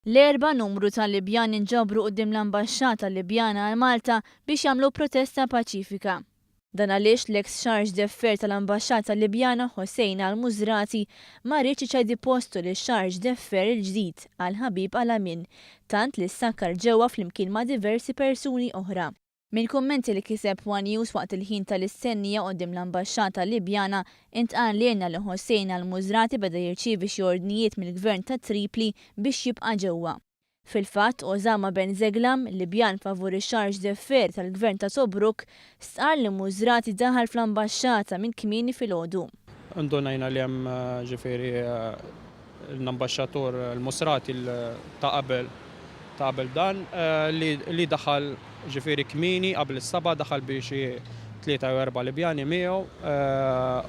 L-Erbgħa numru ta' Libjani nġabru quddiem l-Ambaxxata Libjana għal Malta biex jagħmlu protesta paċifika. Dan għaliex l-eks Charge d'Affaires tal-Ambaxxata Libjana Hossein Al-Musrati ma riedx iċedi postu lix-Charge d'Affaires il-ġdid Al Habib Al-Amin tant li ssakkar ġewwa flimkien ma' diversi persuni oħra. Minn kummenti li kiseb one News waqt il-ħin tal-istennija quddiem l-Ambaxxata Libjana, intqal lilna li Hossein al-Musrati beda jirċievi xi ordnijiet mill-Gvern ta' Tripli biex jibqa' ġewwa. Fil-fatt, Osama Ben Zeglam, Libjan favur ix-charge d'affaires tal-Gvern ta' Tobruk, stqarr li Musrati daħal fl-ambaxxata minn kmieni filgħodu. Indunajna li hemm ġifieri l-ambaxxatur l-Musrati ta' qabel ta' qabel dan li daħal ġifieri kmieni qabel is-sebgħa daħal bi xi tlieta jew erbgħa Libjani miegħu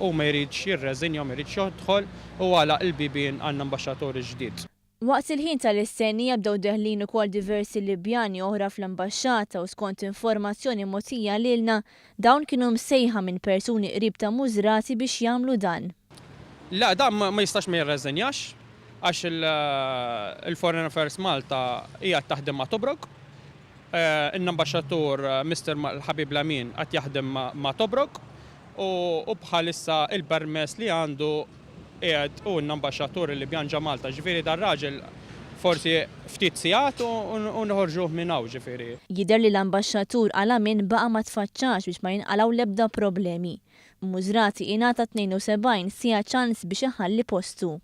u ma jridx jirreżinja u ma jridx jidħol u għalaq il-bibien għall-ambaxxatur il-ġdid. Waqt il-ħin tal-istennija bdew deħlin ukoll diversi Libjani oħra fl-ambaxxata u skont informazzjoni mogħtija lilna, dawn kienu msejħa minn persuni qrib ta' Musrati biex jagħmlu dan. Le, dan ma jistax ma jirreżenjax għax il-Foreign Affairs Malta qiegħed taħdem ma' Tobruk. In-Ambaxxatur Mister Habib Lamin qed jaħdem ma' Tobruk u bħalissa il-permess li għandu qiegħed hu n-Ambaxxatur Libjan ġo Malta. Ġifieri dar-raġel forsi ftit sigħat u noħorġuh minn hawn ġifieri. Jidher li l-Ambaxxatur Al-Amin baqa' ma tfaċċax biex ma jinqalgħu l-ebda problemi. Musrati ingħata 72 siegħa ċans biex iħalli postu.